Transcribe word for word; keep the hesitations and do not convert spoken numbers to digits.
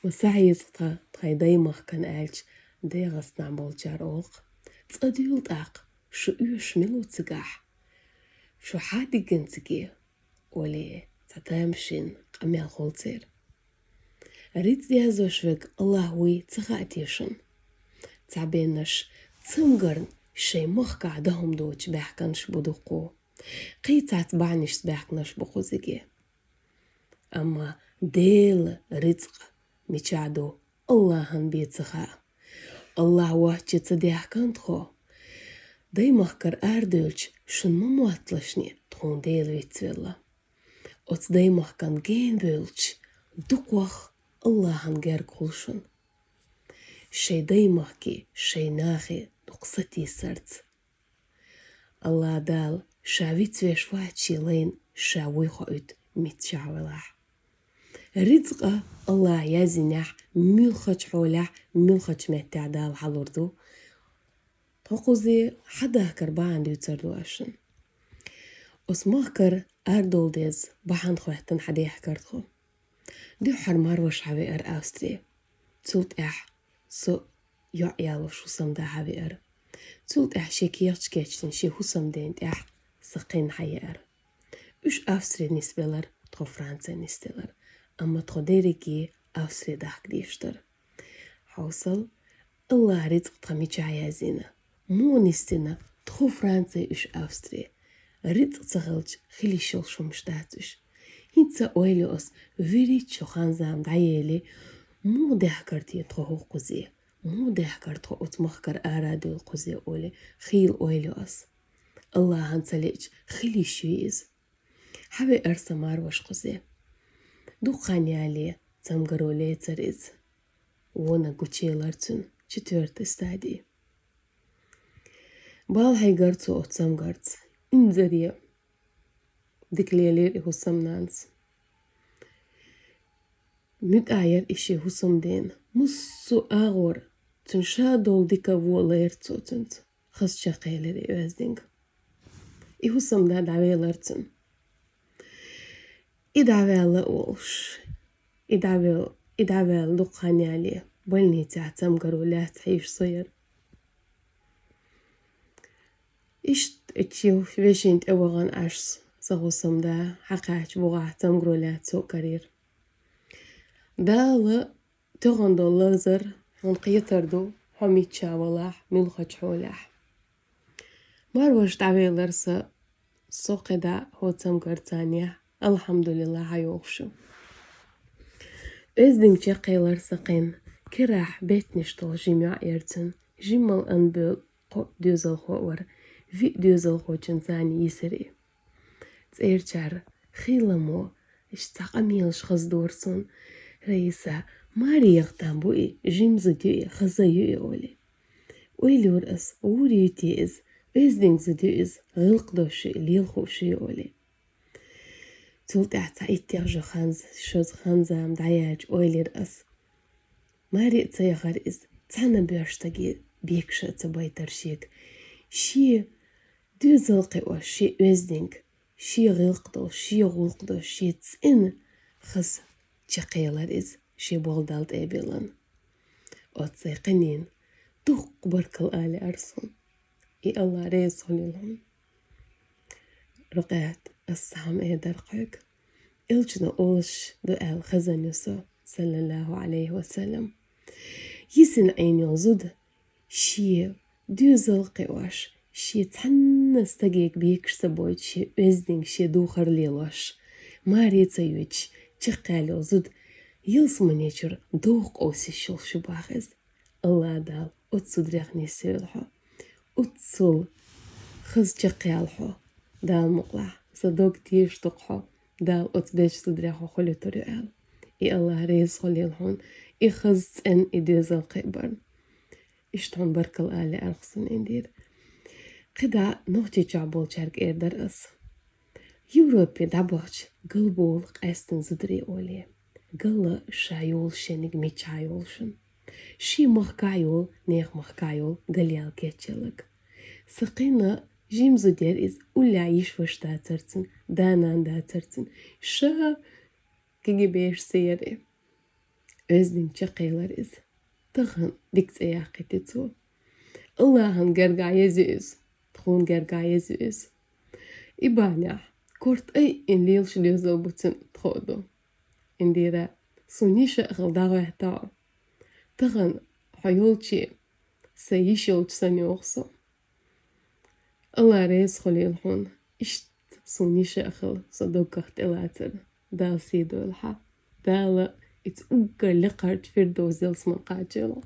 Ма сахьийза тха тхай даймахкан аьлча, ДегӀастанахь болчар олу-кх: «Цкъа дуьйла тӀаккха, шу оьшуш мила ву цигахь? Шу хьан дигна циге?» — олий, цхьа тамашийна къамел хуьлу церан. Рицкъ язъеш верг АллахӀ вуй ца хаьа те шуна? Цхьаберш цамгарна шайн махкахь дан хӀума доцуш баьхкинарш бу дуккха. Кхин цхьацца бахьанашца баьхкинарш бу кхузахь. Амма Делан рицкъ мичахь ду, АллахӀана бен ца хаьа. АллахӀ воцчу ца даьхкина тхо. Даймахкара арадевлча, шуна ма мотталашне, тхуна Дела вицвелла. Оцу даймахкана генавевлча, дукхах АллахӀана герга хуьлу шуна. Шайн даймахкий, шайн нахий дукха сатийсарца. АллахӀ Дала Ша вицвеш вац Шен лайна, Ша вуй хоуьйту миччахь велахь. Рицкъа АллахӀа яздинехь, муьлххачу хьолехь, муьлххачу меттехь Дала хьалур ду. Тхо кхузахь хьадахкар бахьана дуьйцур ду ас шуна. Оцу махкара арадовла деза бахьана хӀоьттина хьадаьхкира тхо. Дуьххьара марваша хьавеара Австри. Цул тӀаьхьа со йоӀ ялош хӀусамда хьавеара. Цул тӀаьхьа шен кехаташ кечдина шен хӀусамден тӀехь сан кхин хьаеара. Уьш Австри нисбелара, тхо Франци нисделара. Амма тхо дерриге Австри дахка дезаш дара. Хьовсал, АллахӀа рицкъ тхан мичахь яздина? Муха нисдина тхо Франци, уьш Австри? Рицкъ ца хилча, хила йиш йолуш хӀумаш дац уьш. ХӀинца ойла йо ас, вуьрхӀитта шо хан-зама дӀаели, муха даьхкира те тхо хӀокхузахь? Муха даьхкира тхо оцу махкара арадевлла кхузахь олий, хийла ойла йо ас. АллахӀана ца лиъча, хила йиш юй иза. Хьавеара сан марваша кхузахь. Дукха хан яле, цамгаро лецара иза. Вониг гучуелара цуьнан, четвёртая стадия. Бала хьийгара цо оцу цамгарца. Инзаре дика лелийра и хӀусамнанас. МуьтӀахь яра и шен хӀусамдена. Массо а агӀор цуьнан ша долу дика вон лайра цо цуьнца. Хаза чекхъелира и оьздинг. И хӀусамда дӀавелара цуьнан. И дӀаваьлла а волуш, и дӀавел-, и дӀаваьлла дукха хан яле, больницехь цамгаро лаьцна хьийзаш со яра. Иштта и вешина тӀе вахана Ӏаш сан хӀусамда, хьакхаьчча бухахь цамгаро лаьцна со а карийра. Дала тахана долу лазар хьуна кхетар ду, хьо миччахь валахь, муьлххачу хьолехь. Марваша дӀавелара сан, со кхидӀа хӀокху цамгарца цхьаьнехь, алхьамдулиллахӀ, хьайогӀуш ю. Оьздинг чекхъелара сан кхин, керахь беттанаш долу жима йоӀ яра цуьнан, жимма а ан бевлла кхо доьзалхо а вара, виъ доьзалхочун цхьаьна йисира и. ЦӀерачара хийламо, иштта цхьа къамелаш хазадора суна: «Раиса, маре яхтам бу и, жима зуда ю и, хаза ю и», — олий. Ойла йора ас, гӀур ю те иза, оьздинг зуда ю иза, гӀиллакх долуш ю и, лела хууш ю и, олий. Цул тӀаьхьа цхьа иттех шо хан-, шо хан-зама дӀаяьлча ойла йира ас. Маре а ца яхара иза, цхьана боьрша стаге бекаш а ца байтара шега. Шен доьзал кхиош, шен оьздинг, шен гӀиллакх долуш, шен гӀуллакх долуш, шен цӀена хаза чекхъелара иза, шен болу Далла тӀе а биллина. Оццу кхинийн дуккха баркалла ала лаьара суна. И АллахӀ реза хуьлийла хьуна. Рукъаят, ас цхьа хӀума эр дара хьоьга. Элчано олуш ду аьлла хезна ю со, саллаллахӀу Ӏалайхи ва саллам. Йисина Ӏийна йолу зуда шен доьзал кхиош, шен цхьанна стагега бекаш ца бойтуш, шен оьздинг, шен духар лелош, маре ца йойтуш, чекхъяьлла йолу зуда ялсамане чуьра дохка къовсуш йолуш ю боху иза. АллахӀ Дала оцу зударех нисвойла хьо. Оццул хаза чекхъяьлла хьо. Дала мукъалахь, сан дог тешаш ду-кх хьо, Дала оцу бечу зударех хьо хуьлуьйтур ю аьлла. И АллахӀ реза хуьлийла хьуна, и хаза цӀена и доьзал кхиабарна. Иштта хьуна баркалла ала лаьара суна, Индира. КхидӀа Нохчийчохь болчаьрга эр дара ас. Европе дӀабахча галбовла къаьстина зударий олий. Галла ша йолу шениг миччахьа йолу шуна. Шен махкахь йолу, нехан махкахь йолу галъяьлла кечъелларг. Сан кхин жима зуда яра иза, уллехь йиша-ваша дацара цуьнан, да-нана дацара цуьнан. Ша КГБ-шца яра и. Оьздангаллица кхеллар из. Тахан дика цӀи яьккхийтар цо. Аллахӏан гаргахь еза иза. Тхуна гаргахь еза иза. И бахьанехь корта айина лелаш доьзал бу цуьнан тхо ду. Индира, суна йиша а хила дӀахӀоьттина хьо. Тахан хьо йолчу, сан йиша йолчу санна йоху со. Алла реза хуьлийла хьуна. Иштта суна йиша а хила, сан доггах тӀелацар. Дала сий дойла хьан. Дала иза уггар лекхарчу Фирдовс ялсамани кхачийла.